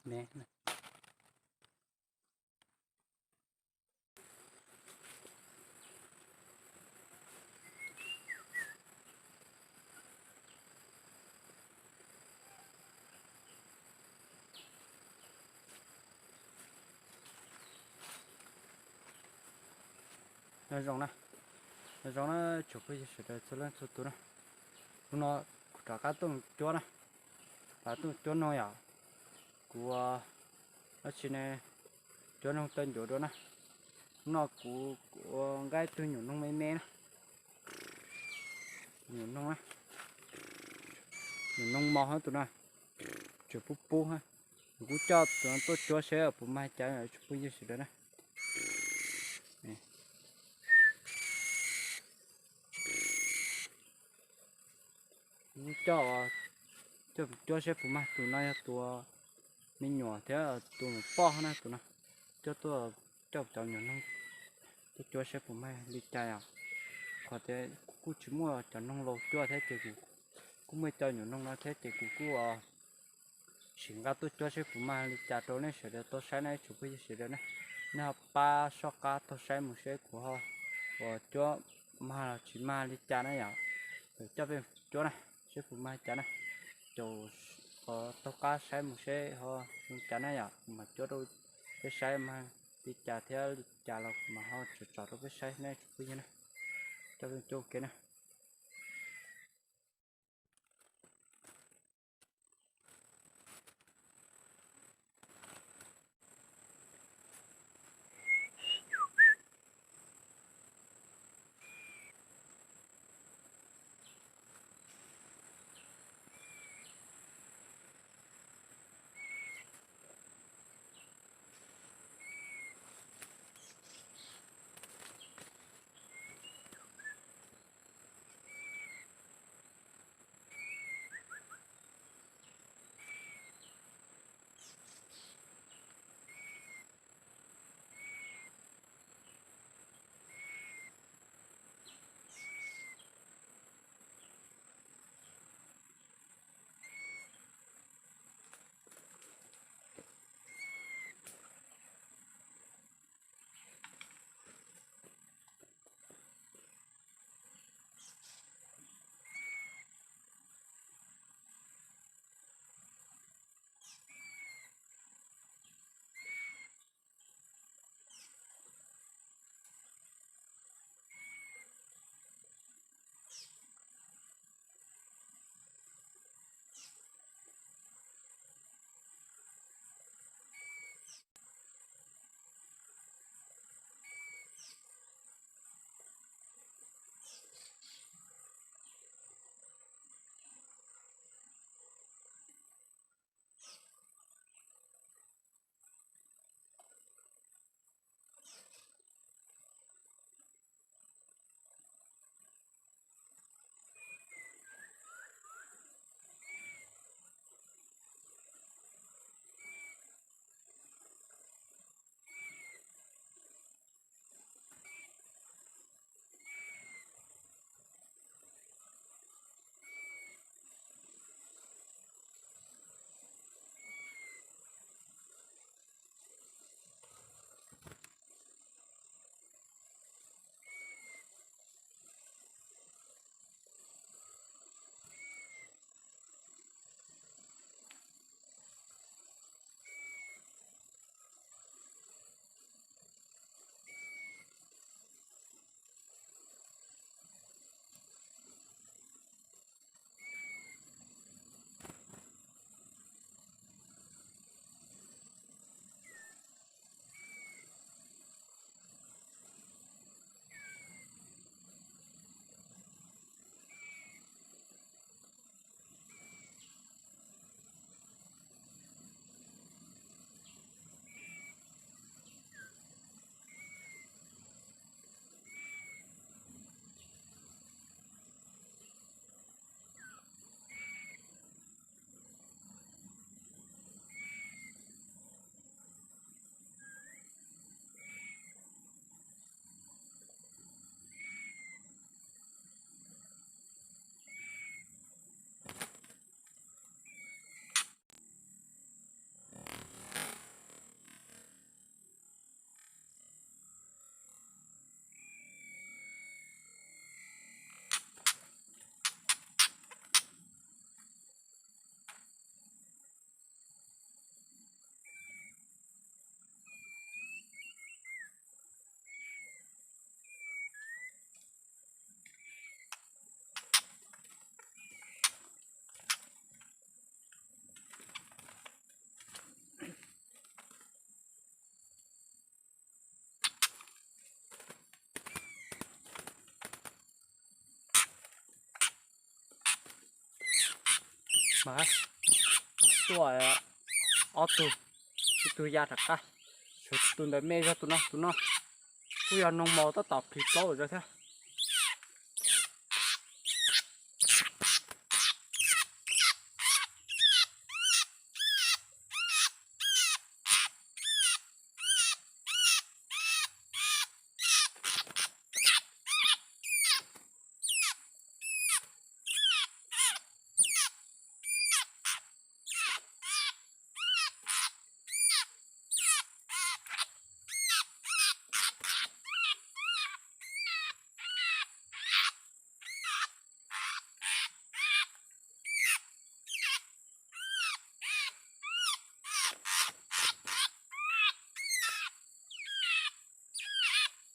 me. Nyob zoo na, nyob zoo na tsoom phooj ywg sawv daws txhua leej txhua tus na. Hnub no kuv rov qab tuaj cuab na, rov qab tuaj cuab noog yom. Kuv ua dab tsi ne, cuab noog taw ncuav dua na. Hnub no kuv ua nqa ib tug nyuam noog me me na. Nyuam noog na, nyuam noog mos hab tus na, tseem pub pub hab. Kuv kuj coj tus no tuaj cuab seb puas mag cas tsoom phooj ywg sawv daws na. Kuv coj, coj cuab seb puas mag, tus no yog tus me nyuam thiab tus poj na tus no. Coj tuaj, coj cov nyuam noog tuaj cuab seb puas mag li cas os. Qhov tias kuv kuj tsis muaj cov noog laus cuab thiab ces kuv kuj muaj cov nyuam noog no thiab ces kuv kuj sim nqa tuaj cuab seb puas mag li cas rau nej sawv daws tau saib na tsoom phooj ywg sawv daws na. Nej ho pab soj qab taug saib mus seb kuv ho ua cuab mag los tsis mag li cas na yom. Coj peb cuab na, seb puas mag li cas na. Caum ho taug qab saib mus seb ho zoo cas na yom, kuv mam cuab rau peb saib mag li cas thiab li cas los kuv mam ho tsom tsom rau peb saib na tsoom phooj ywg na. Coj peb cuab ua ke na. Mas tuaj ob tug, ib tug ya rov qab, tus ntawd me zog tus no, tus no kuj yog noog mos tab tom plhis plaub zog thiab.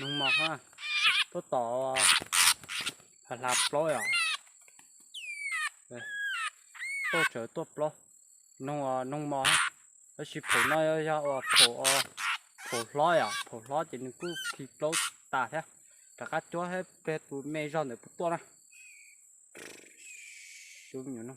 Noog mos, tuaj tom hla plaub os. Tuaj tsawv tuaj plaub, noog mos. Tab sis phaum no yog ua phaum, phaum hlob yom, phaum hlob ces nws kuj khi plaub tas thiab. Rov qab cuab thiab pliag tus me zog ntawd puas tuaj na.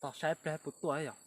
Tos saib pliag puas tuaj yom.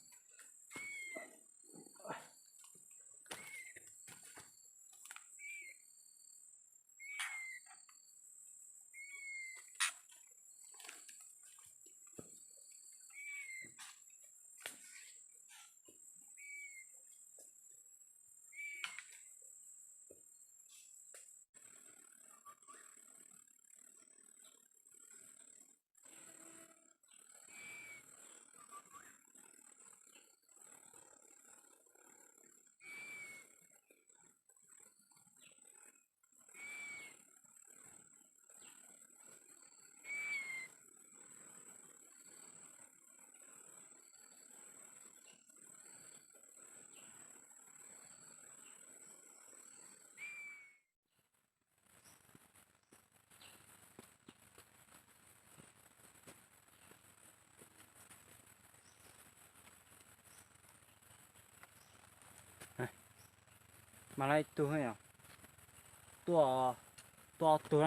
Mas lawv ib tug, tuaj, tuaj ob tug,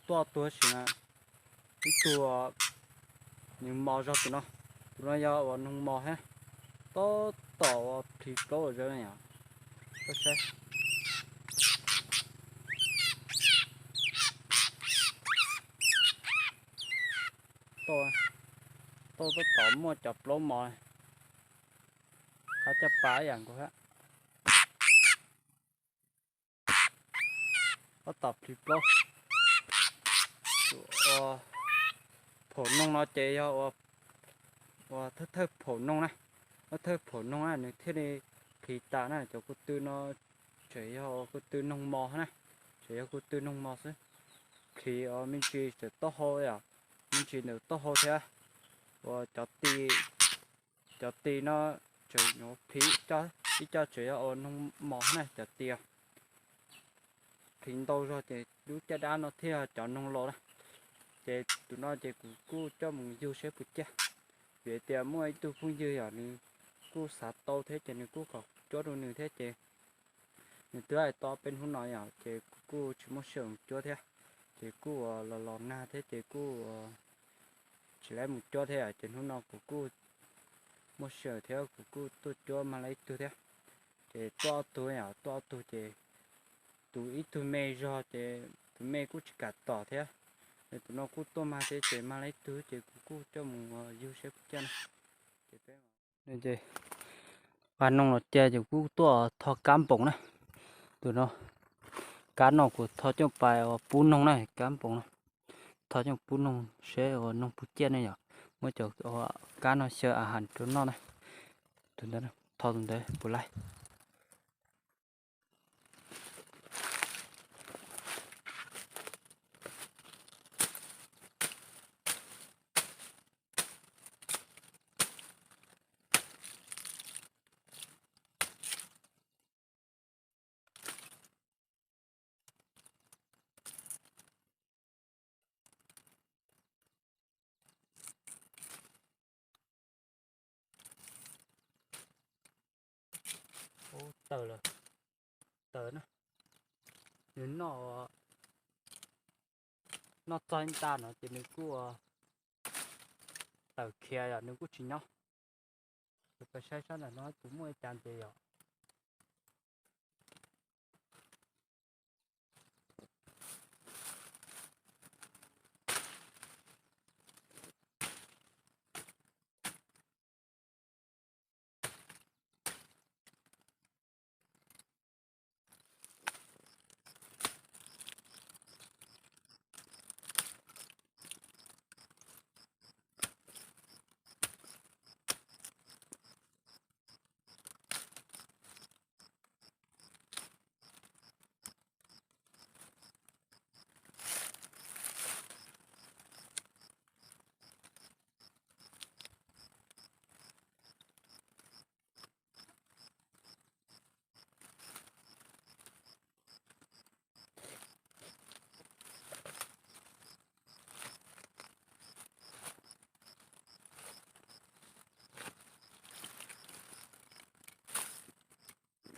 tuaj ob tug tab sis ib tug nws mos zog tus no, tus no yog uas noog mos thiab, tab tom ua plhis plaub zog na yom. Koj saib, tuaj tab tom muaj cov plaub mos, qab coj pa ib yam nkaus thiab. Tab tom plhis plaub. Phaum noog no ces yog ua thawj thawj phaum noog na, thawj thawj phaum noog na nws thiaj li plhis tas na. Cov ko tw no tseem yog ua ko tw noog mos na, tseem yog ko tw noog mos xwb. Plhis os me ntsis tawm taub hau, me ntsis ntawm taub hau thiab. Ua cov ti, cov ti no tseem plhis, ib co tseem yog ua noog mos na cov ti. Plhis ntau zog ces lub caj dab no thiaj yog cov noog los na. Ces tus no ces kuv kuj coj mus yug saib puas ciaj. Vim tias muaj ib tug phooj ywg yom, nws kuj xav tau thiab ces nws kuj kom cuab rau nws thiab ces nws twb hais tau peb hnub no yom, ces kuv kuj tsis muaj sij hawm mus cuab thiab. Ces kuj los los nag thiab ces kuj tsis lab mus cuab thiab, ces hnub no kuv kuj muaj sij hawm thiab kuv kuj tuaj cuab mag lab ib tug thiab. Ces tuaj ob tug yom, tuaj ob tug ces tus ib tug me zog ces tus me kuj tsis kam tom thiab. Tus no kuj tuaj mag thiab ces mag lab ib tug ces kuv kuj coj mus yug saib puas ciaj na. Ces peb ces qa noog los cia ces kuv tuaj tho kab npoos na. Tus no, kab no kuv tho coj pais ua pub noog na, kab npoos no. Tho coj pub noog seb ua noog puas ciaj ne yom. Muab cov kab no xyaw a has rau noj na. Tus ntawd, tho tus ntawd puas laij. Tawm lawm, tawm na. Nws noj, noj txog ib nta no ces nws kuj tawm khiav yom, nws kuj tsis nyob. Kuv pab saib sab ntawm no tus muaj ib cas ntses yom.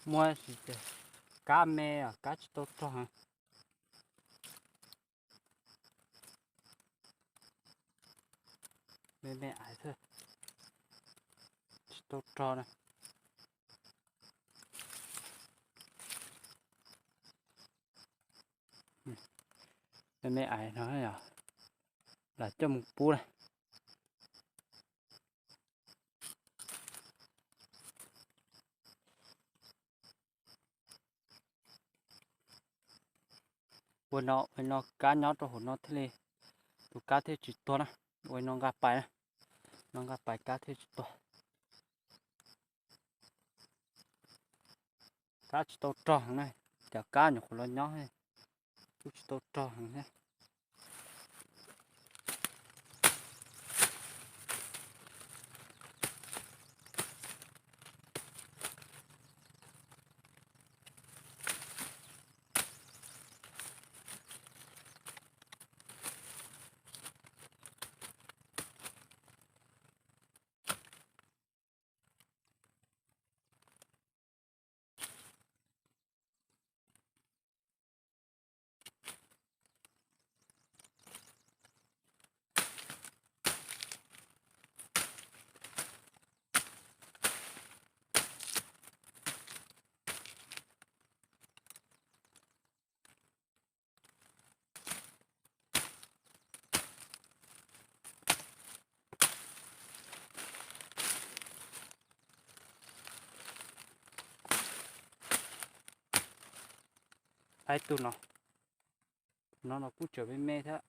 Muaj kab me, kab tsis tau rog. Me me aiv thiab, tsis tau rog na. Me me aiv no yog lam coj mus pub na. Ua no, ua no kab nyob rau hauv no thiaj li, tus kab thiaj tsis tuag na. Ua no nqa pais na, no nqa pais kab thiaj tsis tuag. Kab tsis tau rog heev na, cov kab nyuam qhuav los nyob kuj tsis tau rog heev thiab. Ib tug no, no no kuj tseem me me thiab.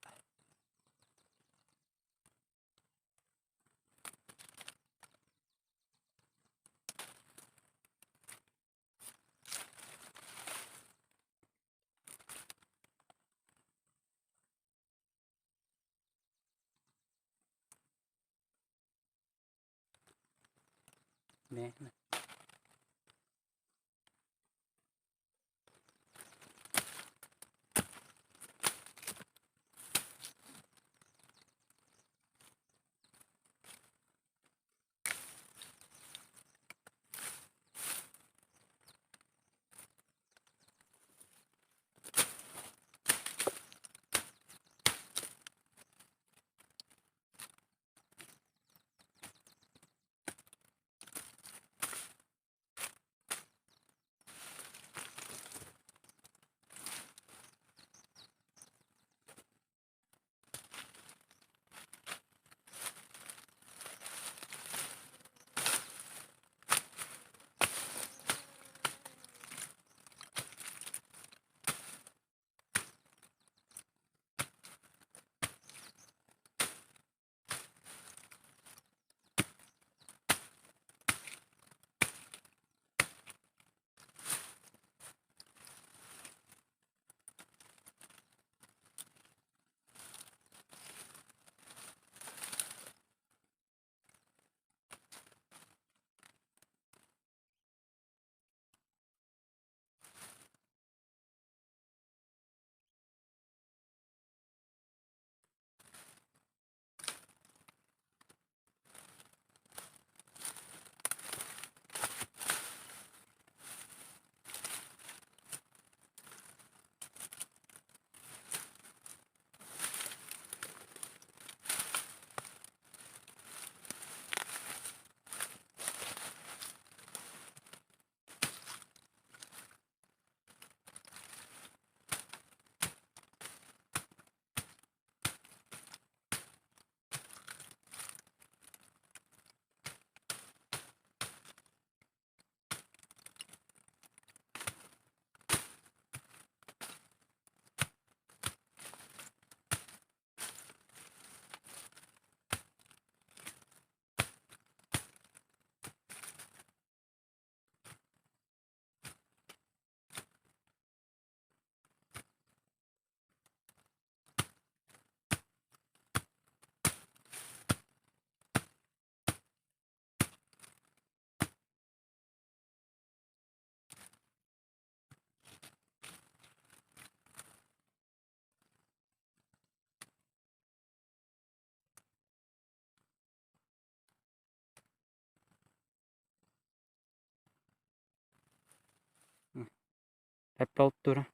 lawv plaub tug na.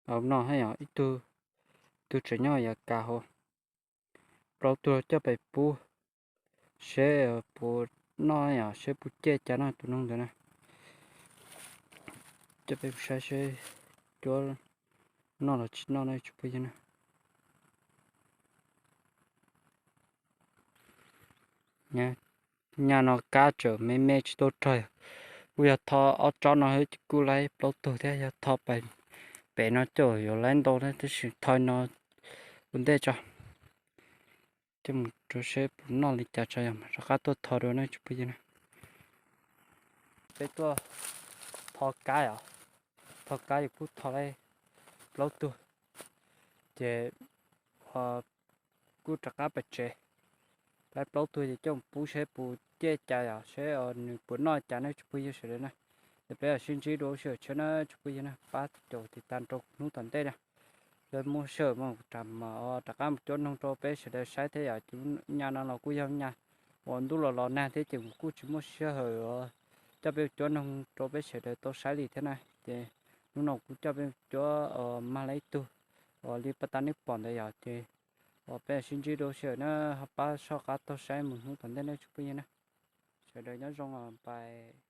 Hauv no yog ib tug, tug tseem nyob yav kav hauv. Plaub tug coj pem pub seb puas noj, seb puas ciaj cas no tus noog ntawd na. Coj peb saib seb cuab noj los tsis noj na tsoom phooj ywg na. Nyaj no kab tseem me me tsis tau rog. Kuj yog tho ob tsob no kuj laib plaub tug thiab, yog tho pem no coj yuav laib ntau thiab, tab sis tho no ua ntej tso, coj mus rau seb puas noj li cas tso yog rov qab tuaj tho dua na tsoom phooj ywg na. Peb tuaj tho kab os, tho kab yus kuj tho laib plaub tug, ces kuj rov qab pem tsev. Laib plaub tug ces coj mus pub seb puas ciaj cas os, seb nws puas noj cas na tsoom phooj ywg sawv daws na. Ces peb sib ntsib dua lub sij hawm tshiab na tsoom phooj ywg na, pab caum tiv tas rau hnub tom ntej na. Lawv muaj sij hawm mas kuv rov qab mus cuab noog rau peb sawv daws saib thiab yom. Ces nyaj no los kuj yog nyaj uas ntuj los los nag thiab ces kuv kuj tsis muaj sij hawm coj peb cuab noog rau peb sawv daws tau saib li thiab na. Ces hnub no kuv coj peb cuab mag laib ib tug uas li pas tas nej pom ntawd yom. Ces uas peb sib ntsib dua lub sij hawm na, ho pab soj qab taug saib mus hnub tom ntej na tsoom phooj ywg na. Sawv daws nyob zoo os, bye.